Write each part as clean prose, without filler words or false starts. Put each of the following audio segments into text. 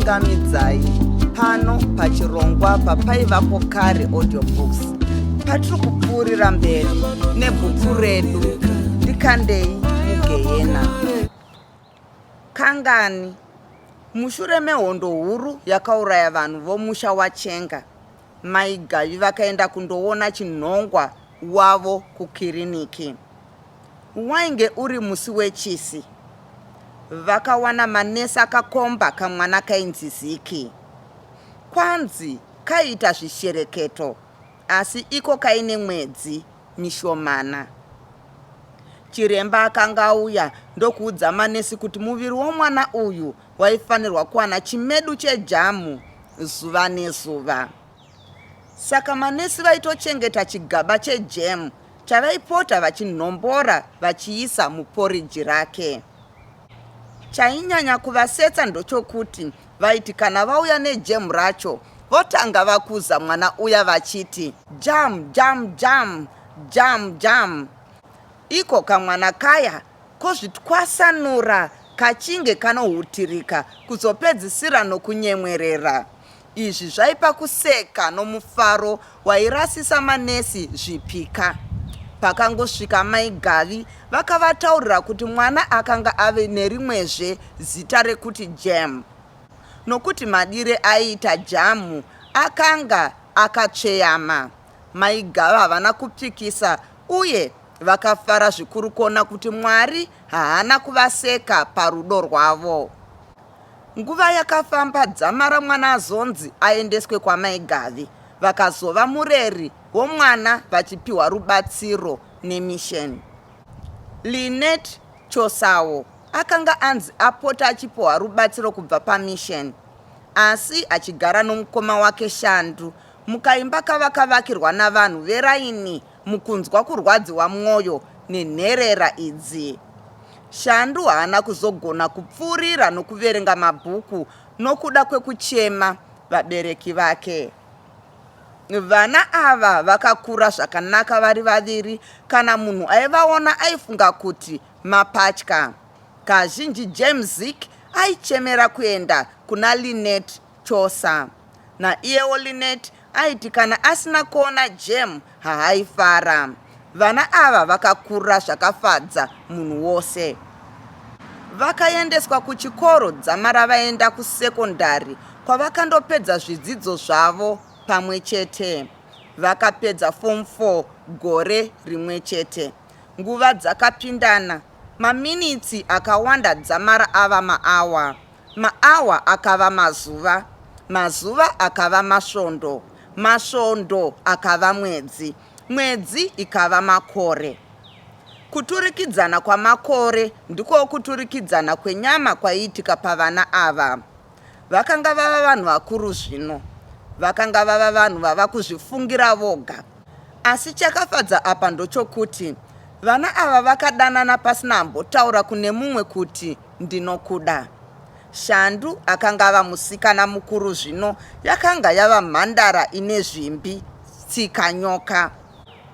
Ndinokuchingamidzai pano pachirongwa paPaivapo Kare Audiobooks patiri kupfuurira mberi nebhuku redu Ndikandei Mugehena. Kangani mushure mehondo huru yakauraya vanhu vomusha waChenga, Mai Gavi vakaenda kundoona Chinhongwa wavo kukiriniki. Wainge uri musi wechisi. Vakawana manesi akakomba kamwana kainzi Ziki. Kwanzi kaiita zvishereketo asi iko kaine mwedzi mishomana. Chiremba akanga auya ndokuudza manesi kuti muviri womwana uyu waifanirwa kuwana chimedu chejamu zuva nezuva. Saka manesi vaitochengeta chigaba chejam chavaipota vachinhombora vachiisa muporiji rake. Chainyanya kuvasetsa ndochokuti vaiti kana vauya nejam racho votanga vakuza mwana uya vachiti jam jam jam jam jam. Iko kamwana kaya kozvitwasanura kachinge kanohutirika kuzopedzisira nokunyemwerera. Izvi zvaipa kuseka nomufaro wairasisa manesi zvipika. Pakangosvika mai Gavi vakavataurira kuti mwana akanga ave nerimwezve zita rekuti Jam nokuti madire aiita jamu akanga akatsveyama. Mai Gavi havana kupikisa uye vakafara zvikuru kuona kuti Mwari haana kuvaseka parudo rwavo. Nguva yakafamba dzamara mwana azonzi aendeswe kwamai Gavi vakazova mureri womwana vachipiwa rubatsiro nemission. Lynette Chosawo akanga anzi apota achipiwa rubatsiro kubva pamission asi achigara nomukoma wake Shandu mukaimba kavakavakirwa navanhu veraini mukunzwa kurwadziwa mwoyo nenherera idzi. Shandu haana kuzogona kupfuurira nokuverenga mabhuku nokuda kwekuchema vabereki vake. Vana ava vakakura zvakanaka vari vaviri, kana munhu aivaona aifunga kuti mapatya. Kazhinji James Zik aichemera kuenda kuna Lynette Chosa. Naiyewo Lynette aiti kana asina kuona Jem haaifara. Vana ava vakakura zvakafadza munhu wose. Vakaendeswa kuchikoro dzamara vaenda kusekondari kwavakandopedza zvidzidzo zvavo pamwe chete. Vakapedza Form 4 gore rimwe chete. Nguva dzakapindana, maminitsi akawanda dzamara ava maawa. Maawa akava mazuva, mazuva akava masvondo, masvondo akava mwedzi, mwedzi ikava makore. Kuturikidzana kwamakore ndikowo kuturikidzana kwenyama kwaiitika pavana ava. Vakanga vava vanhu vakuru zvino. Vakanga vava vanhu vava kuzvifungira voga. Asi chakafadza apa ndochokuti vana ava vakadanana pasina ambotaura kune mumwe kuti Ndinokuda. Shandu akanga ava musikana mukuru zvino, yakanga yava mhandara ine zvimbi, tsika nyoka.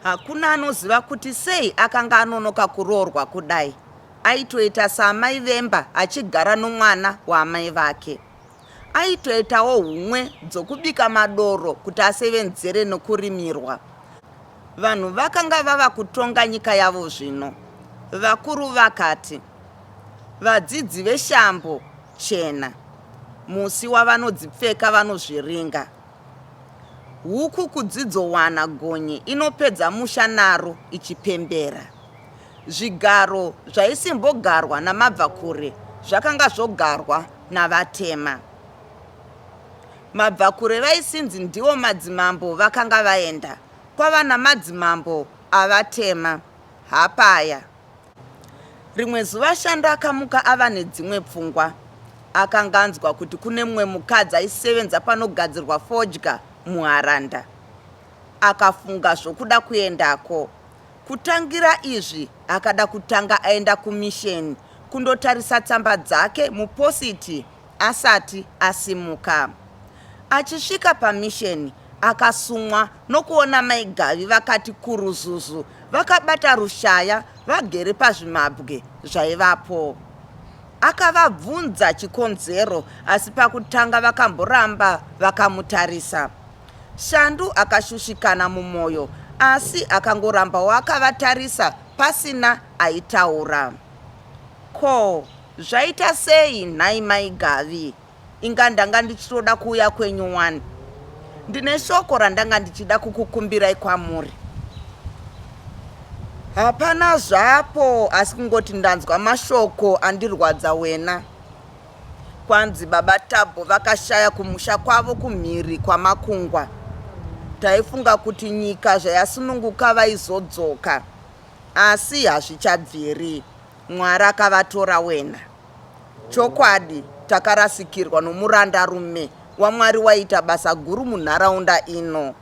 Hakuna anoziva kuti sei akanga anonoka kuroorwa kudai. Aitoita saamai vemba achigara nomwana waamai vake. Aitoitawo humwe dzokubika madoro kuti asevenzere nokurimirwa. Vanhu vakanga vava kutonga nyika yavo zvino. Vakuru vakati. Vadzidzi veshambo chena musi wavanodzipfeka vanozviringa. Huku kudzidzowana gonye inopedza musha naro ichipembera. Zvigaro zvaisimbogarwa namabvakure zvakanga zvogarwa navatema. Mabvakure vaisinzi ndivo madzimambo vakanga vaenda kwava namadzimambo avatema. Hapaya. Rimwe zuva Shando akamuka ava nedzimwe pfungwa. Akanga anzwa kuti kune mumwe mukadzi aisevenza panogadzirwa fodya muHaranda. Akafunga zvokuda kuendako. Kutangira izvi akada kutanga aenda kumisheni kundotarisa tsamba dzake mupositi asati asimuka. Achisvika pamisheni akasumwa nokuona mai Gavi vakati kuruzuzu vakabata rushaya vagere pazvimabwe zvaivapo. Akavabvunza chikonzero asi pakutanga vakamboramba vakamutarisa. Shandu akashushikana mumwoyo asi akangorambawo akavatarisa pasina aitaura. Ko, zvaita sei nhai mai Gavi? Inga ndanga ndichitoda kuuya kwenyu wani. Ndine shoko randanga ndichida kukukumbirai kwamuri. Hapana zvapo asi kungoti ndanzwa mashoko andirwadza wena. Kwanzi baba Tabho vakashaya kumusha kwavo kumhiri kwamakungwa. Taifunga kuti nyika zvayasununguka vaizodzoka asi hazvichabviri. Mwari akavatora wena. Chokwadi takarasikirwa nomurandarume waMwari waiita basa guru munharaunda ino.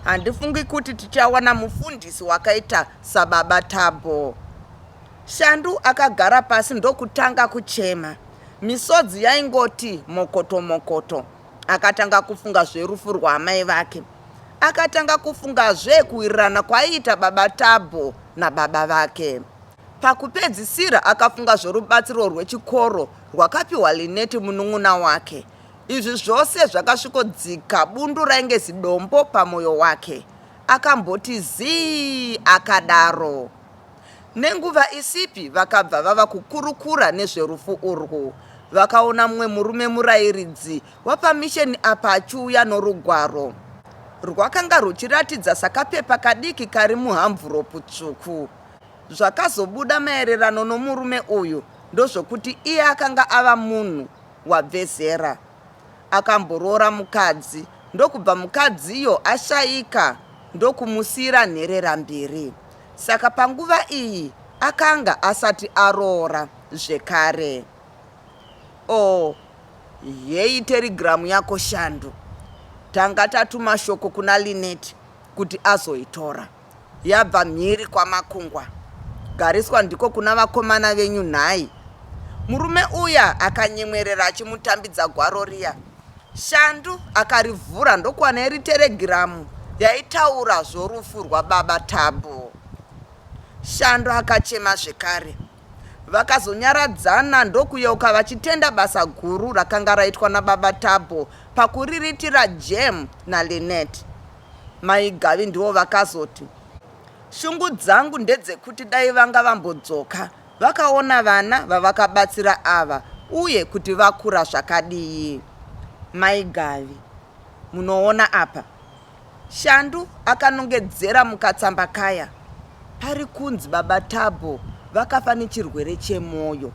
Handifungi kuti tichawana mufundisi wakaita sababa Thabo. Shandu akagara pasi ndokutanga kuchema. Misodzi yaingoti mokoto mokoto. Akatanga kufunga zverufu rwaamai vake. Akatanga kufungazve kuwirirana kwaiita baba Thabo nababa vake. Pakupedzisira akafunga zvorubatsiro rwechikoro rwakapiwa Lynette munun'una wake. Izvi zvose zvakasvikodzika bundu rainge zidombo pamoyo wake. Akamboti zii akadaro. Nenguva isipi vakabva vava kukurukura nezverufu urwu. Vakaona mumwe murume murairidzi wapamisheni apa achiuya norugwaro. Rwakanga rwuchiratidza sakapepa kadiki kari muhamvuropu tsvuku. Zvakazobuda maererano nomurume uyu ndozvokuti iye akanga ava munhu wabve zera. Akamboroora mukadzi ndokubva mukadziyo ashaika ndokumusiira nherera mbiri. Saka panguva iyi akanga asati aroora zvekare. Oh, heyi terigiramu yako Shandu. Tanga tatuma shoko kuna Lynette kuti azoitora. Yabva mhiri kwamakungwa. Gariswa ndiko kuna vakomana venyu nhai? Murume uya akanyemwerera achimutambidza gwaro riya. Shandu akarivhura ndokuwana iri teregiramu yaitaura zvorufu rwababa Thabo. Shandu akachema zvekare. Vakazonyaradzana ndokuyeuka vachitenda basa guru rakanga raitwa nababa Thabo pakuriritira Jem naLynette. Mai Gavi ndivo vakazoti, Shungu dzangu ndedzekuti dai vanga vambodzoka vakaona vana vavakabatsira ava uye kuti vakura zvakadii. Mai Gavi, Munoona apa? Shandu akanongedzera mukatsamba kaya. Pari kunzi baba Thabo vakafa nechirwere chemoyo.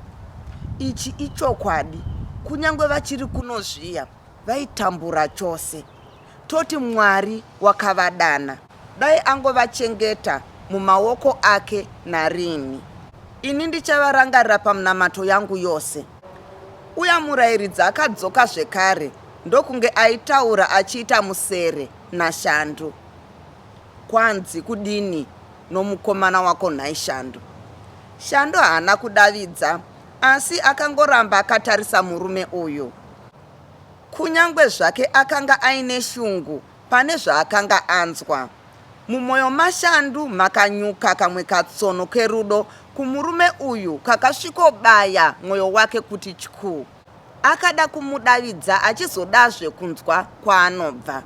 Ichi ichokwadi, kunyange vachiri kuno zviya vaitambura chose. Toti Mwari wakavadana. Dai angovachengeta mumaoko ake narini. Ini ndichavarangarira pamunamato yangu yose. Uya murairidzi akadzoka zvekare ndokunge aitaura achiita musere naShandu. Kwanzi kudini nomukomana wako nhai Shandu? Shandu haana kudavidza asi akangoramba akatarisa murume uyu. Kunyangwe zvake akanga aine shungu pane zvaakanga anzwa. Mumwoyo maShandu makanyuka kamwe katsono kerudo kumurume uyu kakasvikobaya mwoyo wake kuti tyuu. Akada kumudavidza achizodazve kunzwa kwaanobva.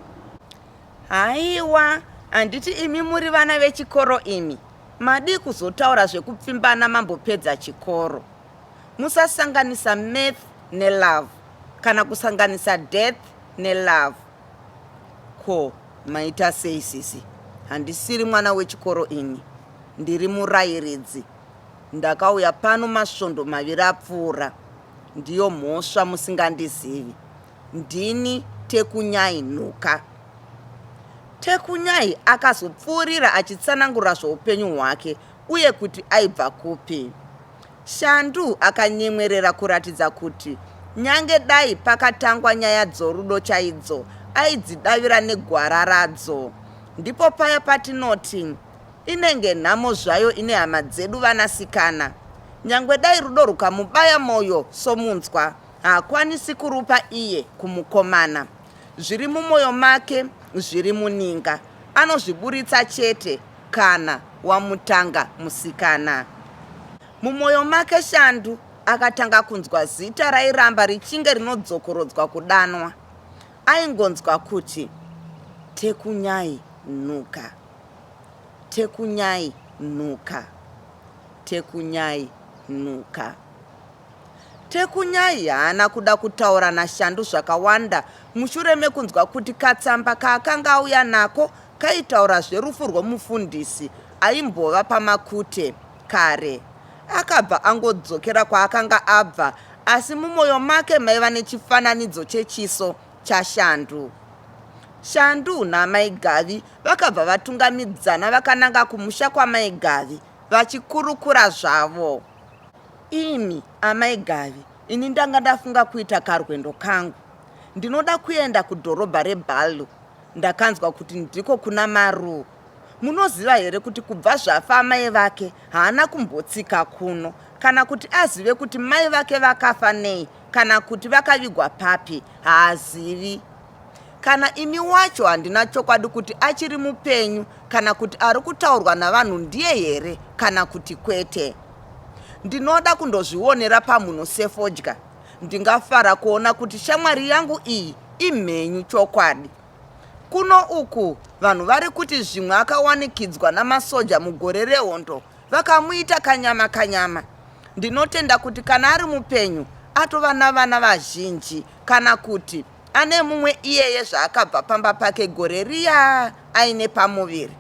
Haiwa, handiti imi muri vana vechikoro imi? Madii kuzotaura zvekupfimbana mambopedza chikoro? Musasanganisa math nelove kana kusanganisa death nelove. Ko maita sei sisi? Handisiri mwana wechikoro ini. Ndiri murairidzi. Ndakauya pano masvondo maviri apfuura. Ndiyo mhosva musingandizivi. Ndini Tekunyai Nhuka. Tekunyai akazopfuurira achitsanangura zvoupenyu hwake uye kuti aibva kupi. Shandu akanyemwerera kuratidza kuti nyange dai pakatangwa nyaya dzorudo chaidzo aidzidavira negwara radzo. Ndipo paya patinoti inenge nhamo zvayo ine hama dzedu vanasikana. Nyangwe dai rudo rwukamubaya moyo somunzwa, haakwanisi kurupa iye kumukomana. Zviri mumoyo make zviri muninga, anozviburitsa chete kana wamutanga musikana. Mumoyo make Shandu Akatanga kunzwa zita rairamba richinge rinodzokorodzwa kudanwa. Aingonzwa kuti, Tekunyai Nhuka. Tekunyai Nhuka. Tekunyai Nhuka. Tekunyai haana kuda kutaura naShandu zvakawanda mushure mekunzwa kuti katsamba kaakanga auya nako kaitaura zverufu rwomufundisi aimbova paMakute kare. Akabva angodzokera kwaakanga abva asi mumoyo make maiva nechifananidzo chechiso chaShandu. Shandu naamai Gavi vakabva vatungamidzana vakananga kumusha kwamai Gavi vachikurukura zvavo. Imi amai Gavi, ini ndanga ndafunga kuita karwendo kangu. Ndinoda kuenda kudhorobha reBalu. Ndakanzwa kuti ndiko kuna Maruu. Munoziva here kuti kubva zvafa amai vake haana kumbotsika kuno, kana kuti azive kuti mai vake vakafa nei kana kuti vakavigwa papi haazivi. Kana imi wacho handina chokwadi kuti achiri mupenyu kana kuti ari kutaurwa navanhu ndiye here kana kuti kwete. Ndinoda kundozvionera pamhuno sefodya. Ndingafara kuona kuti shamwari yangu iyi imhenyu chokwadi. Kuno uku vanhu vari kuti zvimwe akawanikidzwa namasoja mugore rehondo vakamuita kanyama kanyama. Ndinotenda kuti kana ari mupenyu atova navana vazhinji kana kuti ane mumwe iyeye zvaakabva pamba pake gore riya aine pamuviri.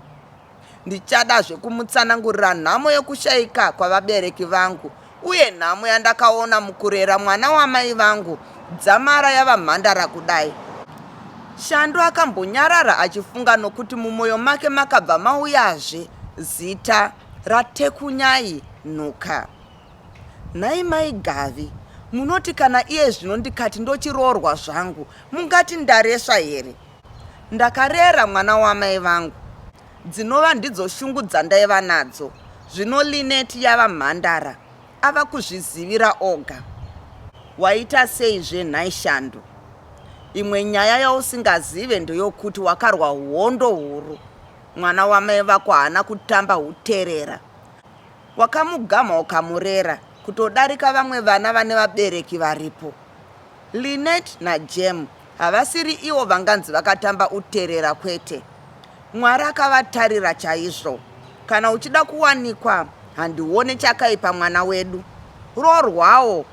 Ndichadazve kumutsanangurira nhamo yokushaika kwavabereki vangu uye nhamo yandakaona mukurera mwana wamai vangu dzamara yava mhandara kudai. Shandu akambonyarara achifunga nokuti mumoyo make makabva mauyazve zita raTekunyai Nhuka. Nhai mai Gavi, munoti kana iye zvino ndikati ndochiroorwa zvangu mungati ndaresva here? Ndakarera mwana wamai vangu dzinova ndidzo shungu dzandaiva nadzo. Zvino Linet yava mhandara ava kuzvizivira oga. Waita seizve nhai Shandu? Imwe nyaya yausingazive ndeyokuti wakarwa hondo huru. Mwana wamai vako haana kutamba huterera. Wakamugamha ukamurera kutodarika vamwe vana vane vabereki varipo. Linet naJam havasiri ivo vanganzi vakatamba uterera kwete. Mwari akavatarira chaizvo. Kana uchida kuwanikwa handione chakaipa mwana wedu. Roorwawo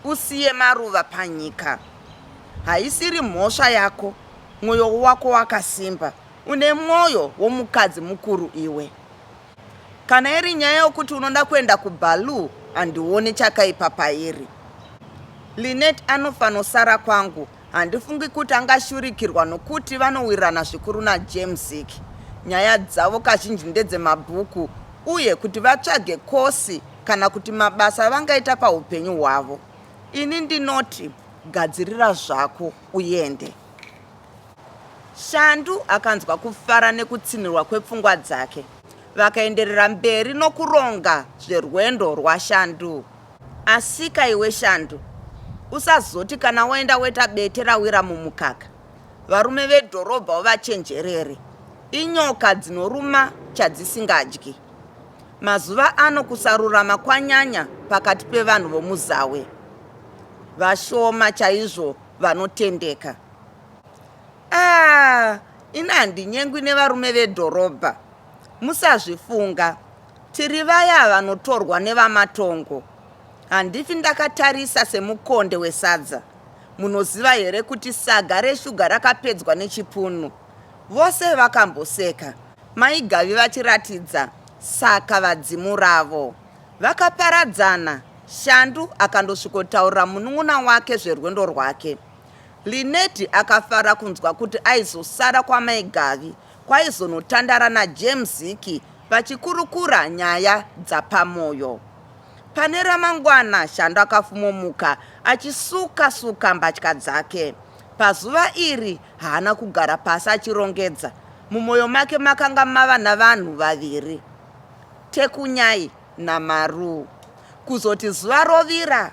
usiye maruva panyika. Haisiri mhosva yako, mwoyo wako wakasimba. Une mwoyo womukadzi mukuru iwe. Kana iri nyaya yokuti unoda kuenda kuBaloo handioni chakaipa pairi. Linet anofanosara kwangu handifungi kuti angashurikirwa nokuti vanowirirana zvikuru naJamesik. Nyaya dzavo kazhinji ndedzemabhuku uye kuti vatsvage kosi kana kuti mabasa avangaita paupenyu hwavo. Ini ndinoti gadzirira zvako uende. Shandu akanzwa kufara nekutsinhirwa kwepfungwa dzake. Vakaenderera mberi nokuronga zverwendo rwaShandu. Asika iwe Shandu, usazoti kana waenda woita bete rawira mumukaka. Varume vedhorobha uvachenjerere. Inyoka dzinoruma chadzisingadyi. Mazuva ano kusarurama kwanyanya pakati pevanhu vomuZawe. Vashoma chaizvo vanotendeka. Ah, ini handinyengwi nevarume vedhorobha. Musazvifunga. Tiri vaya vanotorwa nevamatongo. Handifi ndakatarisa semukonde wesadza. Munoziva here kuti saga reshuga rakapedzwa nechipunu? Vose vakamboseka, Mai Gavi vachiratidza saka vadzimu ravo. Vakaparadzana, Shandu akandosvikotaurira munun'una wake zverwendo rwake. Linet akafara kunzwa kuti aizosara kwamai Gavi kwaizonotandara naJames Ziki vachikurukura nyaya dzapamoyo. Pane ramangwana Shandu akafumomuka achisuka suka mbatya dzake. Pazuva iri haana kugara pasi achirongedza. Mumoyo make makanga mava navanhu vaviri, Tekunyai naMaruu. Kuzoti zuva rovira,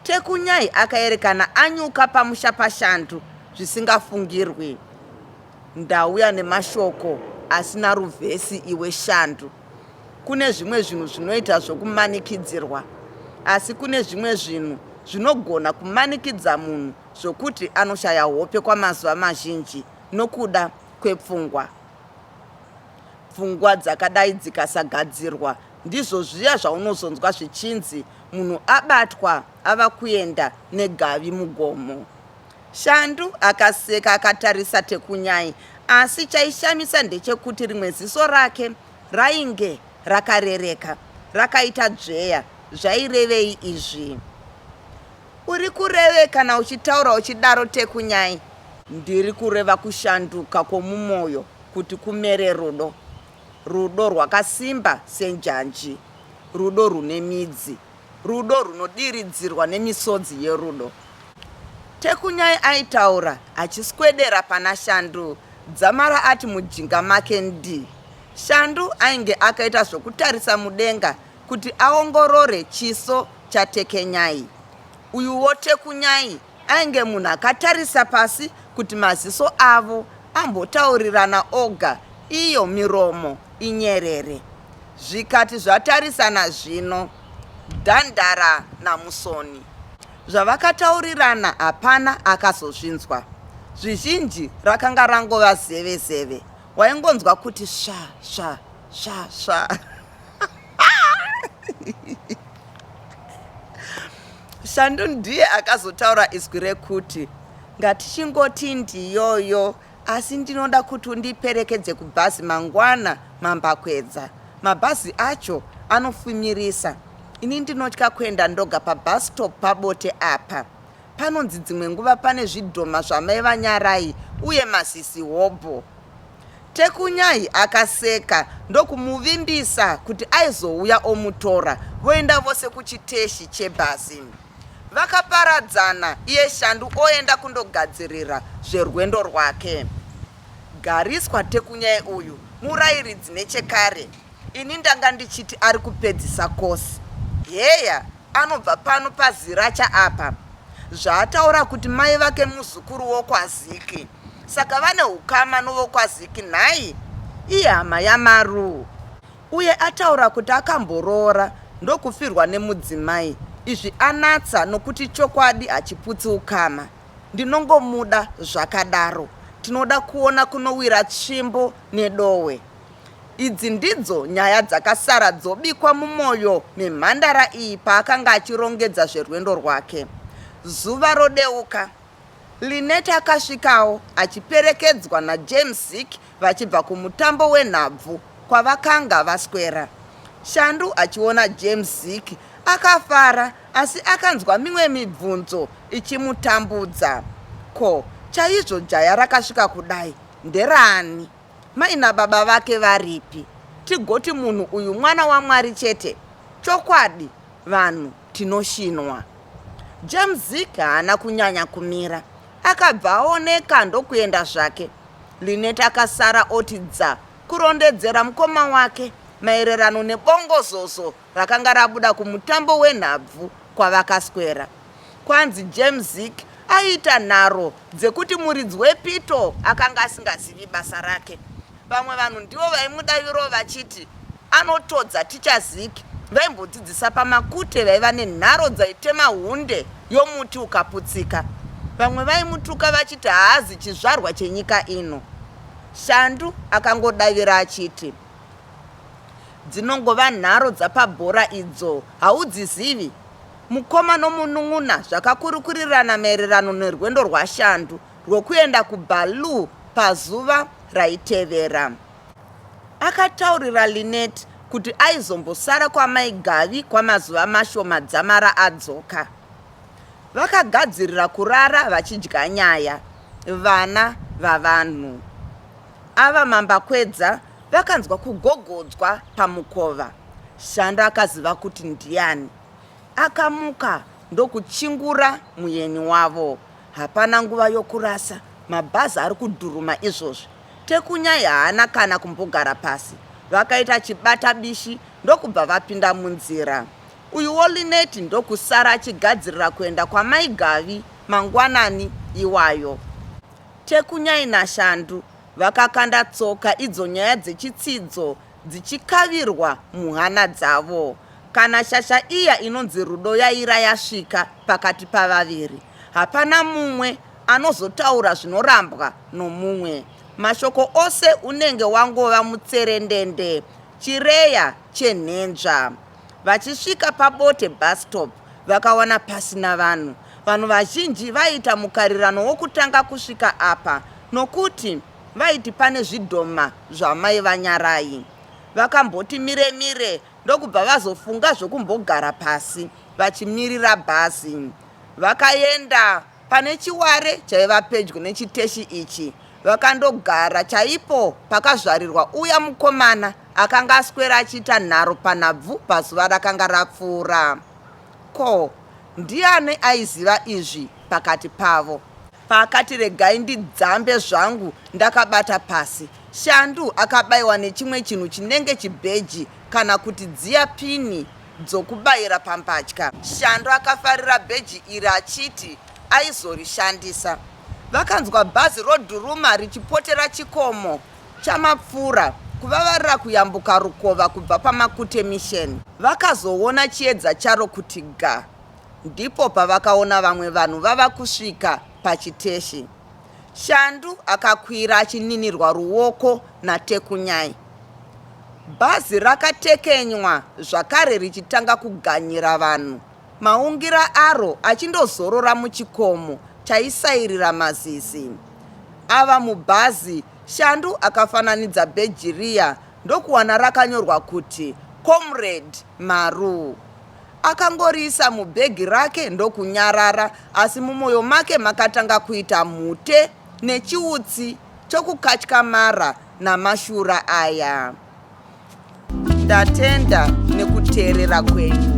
Tekunyai akaerekana anyuka pamusha paShandu zvisingafungirwi. Ndauya nemashoko asina ruvhesi iwe Shandu. Kune zvimwe zvinhu zvinoita zvokumanikidzirwa. Asi kune zvimwe zvinhu zvinogona kumanikidza munhu zvokuti anoshaya hope kwamazuva mazhinji nokuda kwepfungwa. Pfungwa dzakadai dzikasagadzirwa ndizvo zviya zvaunozonzwa zvichinzi munhu abatwa ava kuenda negavi mugomo. Shandu akaseka akatarisa Tekunyai asi chaishamisa ndechekuti rimwe ziso rake rainge rakarereka rakaita dzveya. Zvairevei izvi? Uri kurevei kana uchitaura uchidaro Tekunyai? Ndiri kureva kushanduka kwomumoyo kuti kumere rudo. Rudo rwakasimba senjanji. Rudo rune midzi. Rudo runodiridzirwa nemisodzi yerudo. Tekunyai aitaura achiswedera pana Shandu dzamara ati mujinga make ndi. Shandu ainge akaita zvokutarisa mudenga kuti aongorore chiso chaTekenyai. Uyuwo Tekunyai ainge munhu akatarisa pasi kuti maziso avo ambotaurirana oga iyo miromo inyerere. Zvikati zvatarisana zvino, Dhandara naMusoni. Zvavakataurirana hapana akazozvinzwa. Zvizhinji rakanga rangova zeve zeve, waingonzwa kuti sva sva sva sva. Shandu ndiye akazotaura izwi rekuti ngatichingoti ndiyoyo asi ndinoda kuti undiperekedze kubhazi mangwana mambakwedza. Mabhazi acho anofumirisa. Ini ndinotya kuenda ndoga pabus stop paBote apa. Panonzi dzimwe nguva pane zvidhoma zvamai vaNyarai uye masisi hobho. Tekunyai akaseka ndokumuvimbisa kuti aizouya omutora voenda vose kuchiteshi chebhazi. Vakaparadzana iye Shandu oenda kundogadzirira zverwendo rwake. Gariswa Tekunyai uyu murairidzi nechekare, ini ndanga ndichiti ari kupedzisa kosi. Heya anobva pano paZiracha apa. Zvaataura kuti mai vake muzukuru wokwaZiki saka vane ukama novokwaZiki nhai? Ihama yaMaruu. Uye ataura kuti akamboroora ndokufirwa nemudzimai, izvi anatsa nokuti chokwadi hachiputsi ukama. Ndinongomuda zvakadaro. Tinoda kuona kunowira tsvimbo nedohwe. Idzi ndidzo nyaya dzakasara dzobikwa mumoyo memhandara iyi paakanga achirongedza zverwendo rwake. Zuva rodeuka, Lynette akasvikawo achiperekedzwa naJames Zick vachibva kumutambo wenhabvu kwavakanga vaswera. Shandu achiona James Zick akafara asi akanzwa mimwe mibvunzo ichimutambudza. Ko, chaizvo jaya rakasvika kudai nderaani? Mai nababa vake varipi? Tigoti munhu uyu mwana waMwari chete? Chokwadi vanhu tinoshinwa. James Zick haana kunyanya kumira. Akabva aoneka ndokuenda zvake. Lynette akasara oti dza kurondedzera mukoma wake maererano nebongozozo rakanga rabuda kumutambo wenhabvu kwavakaswera. Kwanzi James Zick aiita nharo dzekuti muridzi wepito akanga asingazivi basa rake. Vamwe vanhu ndivo vaimudavirawo vachiti anotodza Ticha Zick vaimbodzidzisa paMakute vaiva nenharo dzaitema hunde yomuti ukaputsika. Vamwe vaimutuka vachiti haazi chizvarwa chenyika ino. Shandu akangodavira achiti. Dzinongova nharo dzapabhora idzo, haudzizivi? Mukoma nomunun'una zvakakurukurirana maererano nerwendo rwaShandu rwokuenda kuBaloo pazuva raitevera. Akataurira Lynette kuti aizombosara kwamai Gavi kwamazuva mashoma dzamara adzoka. Vakagadzirira kurara vachidya nyaya, vana vavanhu. Ava mambakwedza vakanzwa kugogodzwa pamukova. Shanda akaziva kuti ndiani. Akamuka ndokuchingura muyeni wavo. Hapana nguva yokurasa, mabhazi ari kudhuruma izvozvi. Tekunyai haana kana kumbogara pasi. Vakaita chibata bishi ndokubva vapinda munzira. Uyuwo Lynette ndokusara achigadzirira kuenda kwamai Gavi mangwanani iwayo. Tekunyai naShandu vakakanda tsoka idzo nyaya dzechitsidzo dzichikavirwa muhana dzavo. Kana shasha iya inonzi rudo yaira yasvika pakati pavaviri, hapana mumwe anozotaura zvinorambwa nomumwe. Mashoko ose unenge wangova mutserendende, chireya chenhenzva. Vachisvika paBote bus stop vakawana pasina vanhu. Vanhu vazhinji vaiita mukarirano wokutanga kusvika apa nokuti vaiti pane zvidhoma zvamai vaNyarai. Vakamboti mire mire ndokubva vazofunga zvokumbogara pasi vachimirira bhazi. Vakaenda pane chiware chaiva pedyo nechiteshi ichi vakandogara chaipo pakazvarirwa uya mukomana akanga aswera achiita nharo panhabvu pazuva rakanga rapfuura. Ko, ndiani aiziva izvi pakati pavo? Paakati regai ndidzambe zvangu ndakabata pasi, Shandu akabaiwa nechimwe chinhu chinenge chibheji kana kuti dziya pini dzokubayira pambatya. Shandu akafarira bheji iri achiti aizorishandisa. Vakanzwa bhazi rodhuruma richipotera chikomo chamapfura kuvavarira kuyambuka rukova kubva paMakute Mission. Vakazoona chiedza charo kuti ga. Ndipo pavakaona vamwe vanhu vava kusvika pachiteshi. Shandu akakwira achininirwa ruoko naTekunyai. Bhazi rakatekenywa zvakare richitanga kuganyira vanhu, maungira aro achindozorora muchikomo chaisairira mazizi. Ava mubhazi, Shandu akafananidza bheji riya ndokuwana rakanyorwa kuti Comrade Maru. Akangoriisa mubhegi rake ndokunyarara asi mumoyo make makatanga kuita mhute nechiutsi chokukatyamara namashura aya. Ndatenda nekuteerera kwenyu.